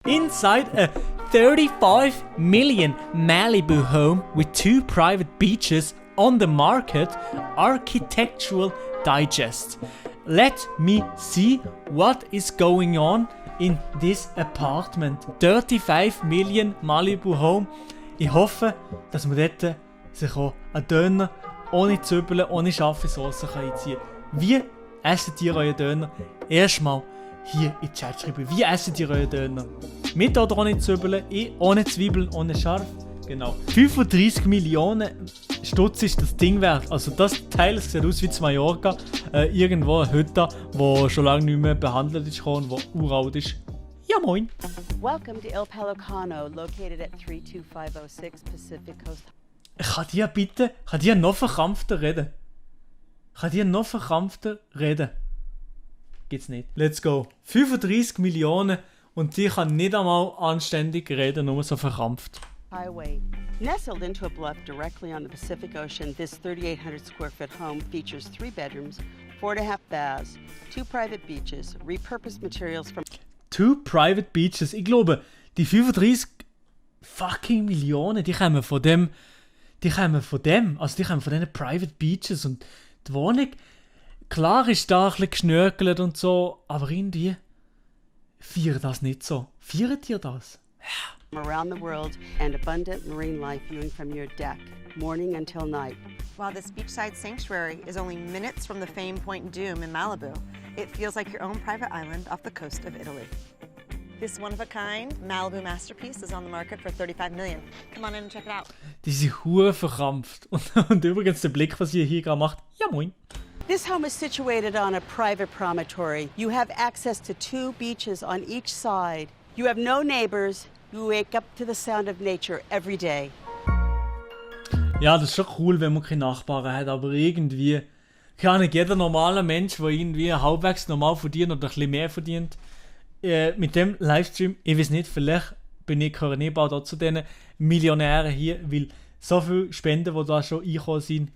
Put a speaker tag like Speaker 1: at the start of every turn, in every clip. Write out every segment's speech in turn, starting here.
Speaker 1: inside a 35 million Malibu home with 2 private beaches on the market, Architectural Digest. Let me see what is going on in this apartment. 35 million Malibu home. Ich hoffe, dass man dort sich auch einen Döner ohne Zwiebeln, ohne scharfe Sauce einziehen kann. Wie esst ihr euren Döner? Erstmal hier in den Chat schreiben. Wie esst ihr euren Döner? Mit oder ohne Zwiebeln? Ohne Zwiebeln, ohne scharf? Genau. 35 Millionen Stutz ist das Ding wert. Also das Teil sieht aus wie zu Mallorca. Irgendwo eine Hütte, die schon lange nicht mehr behandelt ist und die uralt ist. Ja moin!
Speaker 2: Welcome to Il Pellicano, located at 32506 Pacific Coast.
Speaker 1: Kann die noch verkrampfter reden? Geht's nicht. Let's go. 35 Millionen und die kann nicht einmal anständig reden, nur so verkrampft.
Speaker 2: Highway. Nestled into a bluff directly on the Pacific Ocean, this 3,800 square foot home features 3 bedrooms, 4.5 baths, 2 private beaches, repurposed materials from
Speaker 1: 2 private beaches. Ich glaube, die 35 fucking Millionen, die kommen von diesen private beaches und die Wohnung. Klar ist da ein bisschen geschnörkelt und so, aber irgendwie feiert das nicht so. Feiert ihr das? Ja.
Speaker 2: Around the world and abundant marine life viewing from your deck, morning until night.
Speaker 3: While this beachside sanctuary is only minutes from the famed Point Doom in Malibu, it feels like your own private island off the coast of Italy. This one-of-a-kind Malibu masterpiece is on the market for 35 million. Come on in and check it out.
Speaker 1: Die sind hure verkrampft. Und übrigens der Blick, was ihr hier gerade macht. Ja moin.
Speaker 2: This home is situated on a private promontory. You have access to 2 beaches on each side. You have no neighbors. You wake up to the sound of nature every day.
Speaker 1: Ja, das ist schon cool, wenn man keine Nachbarn hat, aber irgendwie kann nicht jeder normale Mensch, der irgendwie halbwegs normal verdient oder ein bisschen mehr verdient, mit dem Livestream, ich weiß nicht, vielleicht bin ich nicht bald zu diesen Millionären hier, weil so viele Spenden, die da schon eingekommen sind,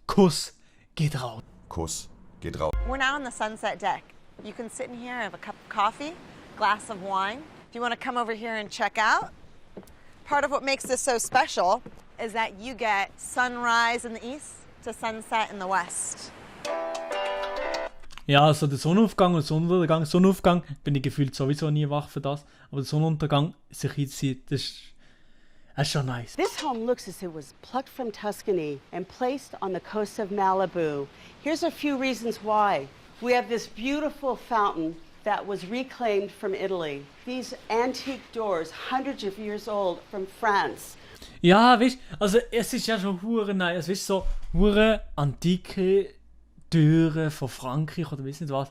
Speaker 1: Kuss geht raus.
Speaker 4: Kuss geht raus.
Speaker 3: We're now on the sunset deck. You can sit in here, have a cup of coffee, glass of wine. If you want to come over here and check out, part of what makes this so special is that you get sunrise in the east to sunset in the west.
Speaker 1: Ja, also der Sonnenaufgang und Sonnenuntergang. Sonnenaufgang bin ich gefühlt sowieso nie wach für das, aber der Sonnenuntergang sich einzieht, das ist schon nice.
Speaker 2: This home looks as if it was plucked from Tuscany and placed on the coast of Malibu. Here's a few reasons why. We have this beautiful fountain that was reclaimed from Italy. These antique doors, hundreds of years old, from France.
Speaker 1: Ja, weißt du, also es ist ja schon hure nice, weißt du, so hure antike Türen von Frankreich oder weiss nicht was.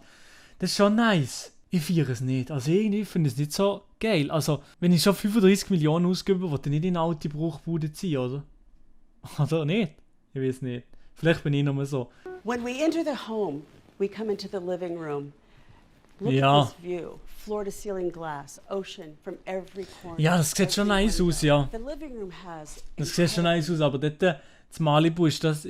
Speaker 1: Das ist schon nice. Ich feiere es nicht. Also irgendwie finde ich es nicht so geil. Also, wenn ich schon 35 Millionen ausgebe, will ich nicht in eine alte Bruchbude ziehen, oder? Oder nicht? Ich weiß nicht. Vielleicht bin ich nur so.
Speaker 2: When we enter the home, we come into the living room. Look
Speaker 1: Ja.
Speaker 2: at this view. Floor-to-ceiling glass, ocean from every corner.
Speaker 1: Ja, das sieht schon nice aus, ja.
Speaker 2: The living room has
Speaker 1: Das sieht schon nice aus, aber dort zu Malibu ist das...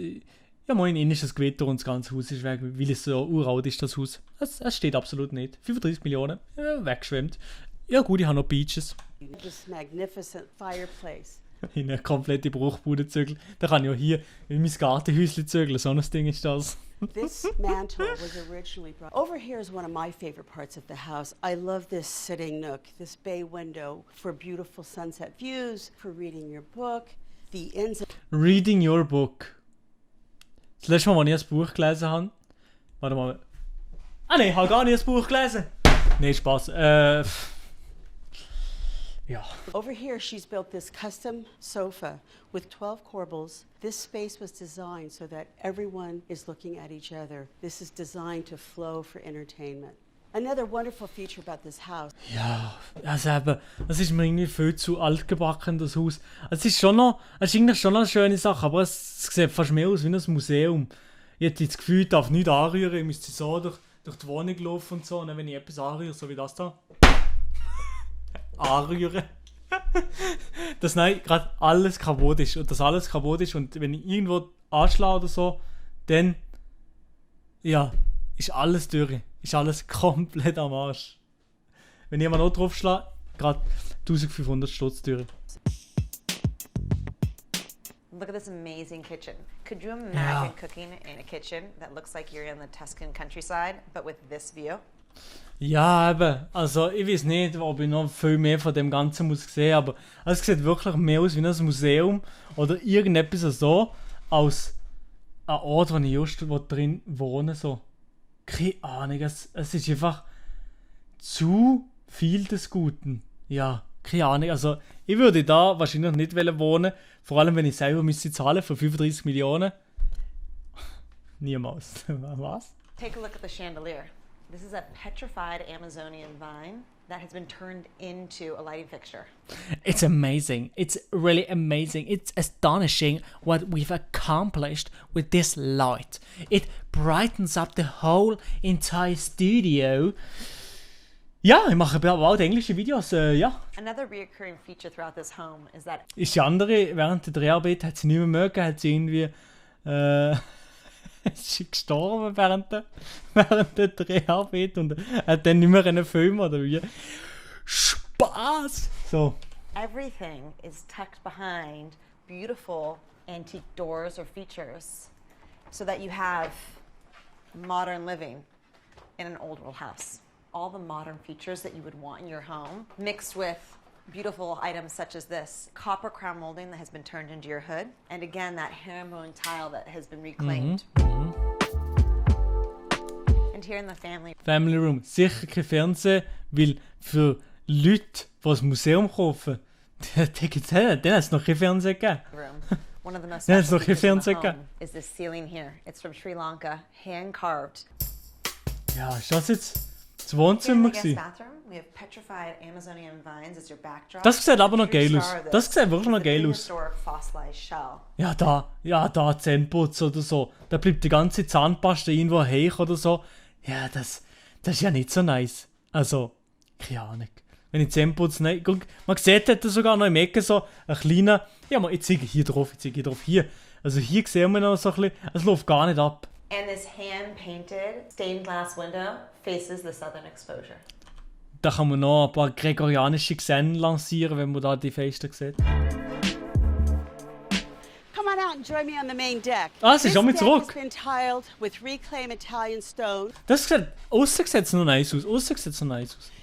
Speaker 1: Ja, moin, innen ist das Gewitter und das ganze Haus ist weg, weil es so uralt ist, das Haus. Es steht absolut nicht. 35 Millionen, ja, weggeschwemmt. Ja gut, ich habe noch Beaches.
Speaker 2: this magnificent fireplace.
Speaker 1: In eine komplette Bruchbude zügeln. Da kann ich auch hier in mein Gartenhäuschen zügeln, so ein Ding ist das.
Speaker 2: This mantle was originally brought. Over here is one of my favorite parts of the house. I love this sitting nook, this bay window for beautiful sunset views, for reading your book, the ins and
Speaker 1: Reading your book. Das letzte Mal, als ich ein Buch gelesen habe... Warte mal. Ah nein, ich habe gar nicht ein Buch gelesen. Nein, Spaß. Ja.
Speaker 2: Over here, she's built this custom sofa with 12 corbels. This space was designed so that everyone is looking at each other. This is designed to flow for entertainment. Another wonderful feature about this house.
Speaker 1: Ja, also eben, es ist mir irgendwie viel zu altgebacken, das Haus. Es ist eigentlich schon noch eine schöne Sache, aber es sieht fast mehr aus wie ein Museum. Ich hätte das Gefühl, ich darf nichts anrühren, ich müsste so durch die Wohnung laufen und so. Und dann, wenn ich etwas anrühre, so wie das da, anrühren, dass nein, gerade alles kaputt ist. Und dass alles kaputt ist und wenn ich irgendwo anschlage oder so, dann, ja, ist alles durch. Ist alles komplett am Arsch. Wenn ich mal noch draufschlage, gerade 1500 Stutz teuer.
Speaker 3: Look at this amazing kitchen. Could you imagine cooking in a kitchen that looks like you're in the Tuscan countryside, but with this view?
Speaker 1: Ja, eben. Also, ich weiß nicht, ob ich noch viel mehr von dem Ganzen muss sehen, aber es sieht wirklich mehr aus wie ein Museum oder irgendetwas so, als ein Ort, wo ich just drin wohne. So. Keine Ahnung, es ist einfach zu viel des Guten. Ja, keine Ahnung. Also, ich würde da wahrscheinlich nicht wohnen, vor allem wenn ich selber müsste zahlen für 35 Millionen. Niemals. Was?
Speaker 3: Take a look at the chandelier. This is a petrified Amazonian vine that has been turned into a lighting fixture.
Speaker 1: It's amazing. It's really amazing. It's astonishing what we've accomplished with this light. It brightens up the whole entire studio. Ja, ich mache bald englische Videos, ja.
Speaker 3: Another recurring feature throughout this home is that
Speaker 1: Ist die andere, während der Dreharbeit hat sie nicht mehr mögen, hat sie irgendwie, ist sie gestorben während der Dreharbeit und hat dann nicht mehr einen Film oder wie. Spaß! So.
Speaker 3: everything is tucked behind beautiful antique doors or features so that you have modern living in an old world house. All the modern features that you would want in your home, mixed with beautiful items such as this copper crown molding that has been turned into your hood, and again that herringbone tile that has been reclaimed. And here in the family
Speaker 1: room. Sicher kein Fernsehen, weil für Leute, die ein Museum kaufen, denen hat es noch kein Fernsehen gegeben.
Speaker 3: room, one of the most
Speaker 1: Ja, ist
Speaker 3: special
Speaker 1: doch kein
Speaker 3: features in the
Speaker 1: Fernseher.
Speaker 3: home is this ceiling here. It's from Sri Lanka, hand carved.
Speaker 1: Ja, ist das jetzt das
Speaker 3: Here in
Speaker 1: Wohnzimmer
Speaker 3: the guest
Speaker 1: gewesen?
Speaker 3: bathroom, we have petrified Amazonian vines as your backdrop.
Speaker 1: Das sieht aber noch
Speaker 3: The true
Speaker 1: geil aus.
Speaker 3: star of
Speaker 1: Das
Speaker 3: this
Speaker 1: sieht wirklich
Speaker 3: is
Speaker 1: noch
Speaker 3: the
Speaker 1: geil aus.
Speaker 3: prehistoric fossilized shell.
Speaker 1: Ja, Zähneputz oder so. Da bleibt die ganze Zahnpasta irgendwo heich oder so. Ja, das ist ja nicht so nice. Also, keine Ahnung. Wenn ich Zähne putze, nein, guck, man sieht dort sogar noch im Ecke so ein kleiner, ja, ich zeige hier drauf, hier. Also hier sehen wir noch so ein bisschen, es läuft gar nicht ab.
Speaker 3: And this hand-painted stained glass window faces the southern exposure.
Speaker 1: Da kann man noch ein paar gregorianische Gesänge lancieren, wenn man da die Fenster sieht.
Speaker 2: Come on out and join me on the main deck.
Speaker 1: Ah, sie ist
Speaker 2: This
Speaker 1: schon mit
Speaker 2: deck
Speaker 1: zurück.
Speaker 2: has been tiled with reclaimed Italian stone.
Speaker 1: Das sieht, aussen sieht es noch nice aus,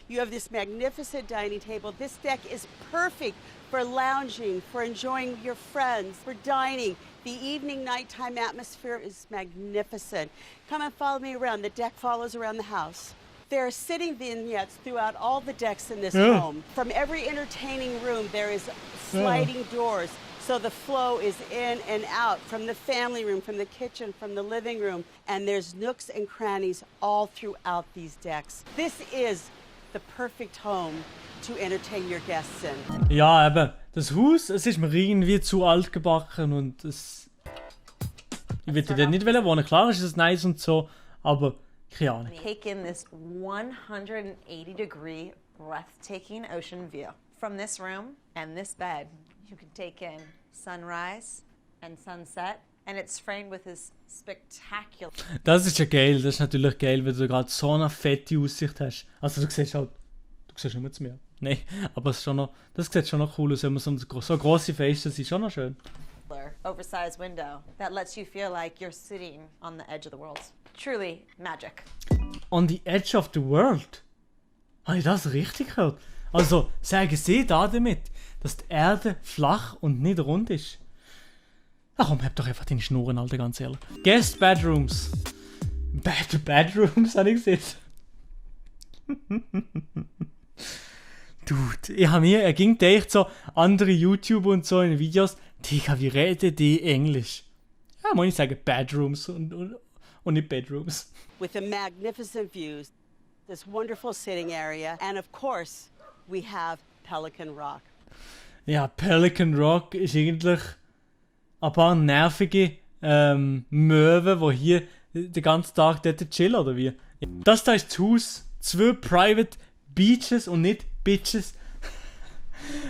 Speaker 2: You have this magnificent dining table. This deck is perfect for lounging, for enjoying your friends, for dining. The evening nighttime atmosphere is magnificent. Come and follow me around. The deck follows around the house. There are sitting vignettes throughout all the decks in this
Speaker 1: Yeah.
Speaker 2: home. From every entertaining room, there is sliding doors. So the flow is in and out from the family room, from the kitchen, from the living room. And there's nooks and crannies all throughout these decks. This is the perfect home to entertain your guests in.
Speaker 1: Ja, eben. Das Haus, es ist mir irgendwie zu alt gebacken und es... Ich würde dort nicht wohnen. Klar ist es nice und so, aber keine Ahnung.
Speaker 3: Take in this 180-degree breathtaking ocean view. From this room and this bed, you can take in sunrise and sunset, and it's framed with this spectacular...
Speaker 1: Das ist ja geil, das ist natürlich geil, wenn du gerade so eine fette Aussicht hast. Also du siehst nur das Meer. Nein, aber es ist schon noch, das sieht schon noch cool aus, wenn man so grosse Fenster sind, schon noch schön.
Speaker 3: oversized window that lets you feel like you're sitting on the edge of the world. Truly magic.
Speaker 1: On the edge of the world? Habe ich das richtig gehört? Also sagen Sie da damit, dass die Erde flach und nicht rund ist? Ach komm, hab doch einfach deine Schnurren, Alter, ganz ehrlich. Guest Bedrooms. Bedrooms, habe ich gesehen. Dude, ich habe mir, ging echt so andere YouTuber und so in den Videos, Digga, wie reden die Englisch? Ja, muss ich sagen, Bedrooms und nicht Bedrooms.
Speaker 2: With the magnificent views, this wonderful sitting area, and of course, we have Pelican Rock.
Speaker 1: Ja, Pelican Rock ist eigentlich ein paar nervige Möwen, die hier den ganzen Tag dort chillen, oder wie? Das da ist das Haus, 2 Private Beaches und nicht Bitches.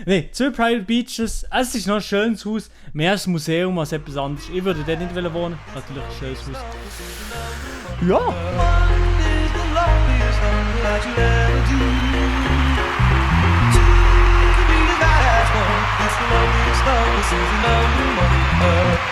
Speaker 1: Nein, 2 Private Beaches. Es ist noch ein schönes Haus, mehr als Museum als etwas anderes. Ich würde dort nicht wohnen. Natürlich ein schönes Haus. Ja!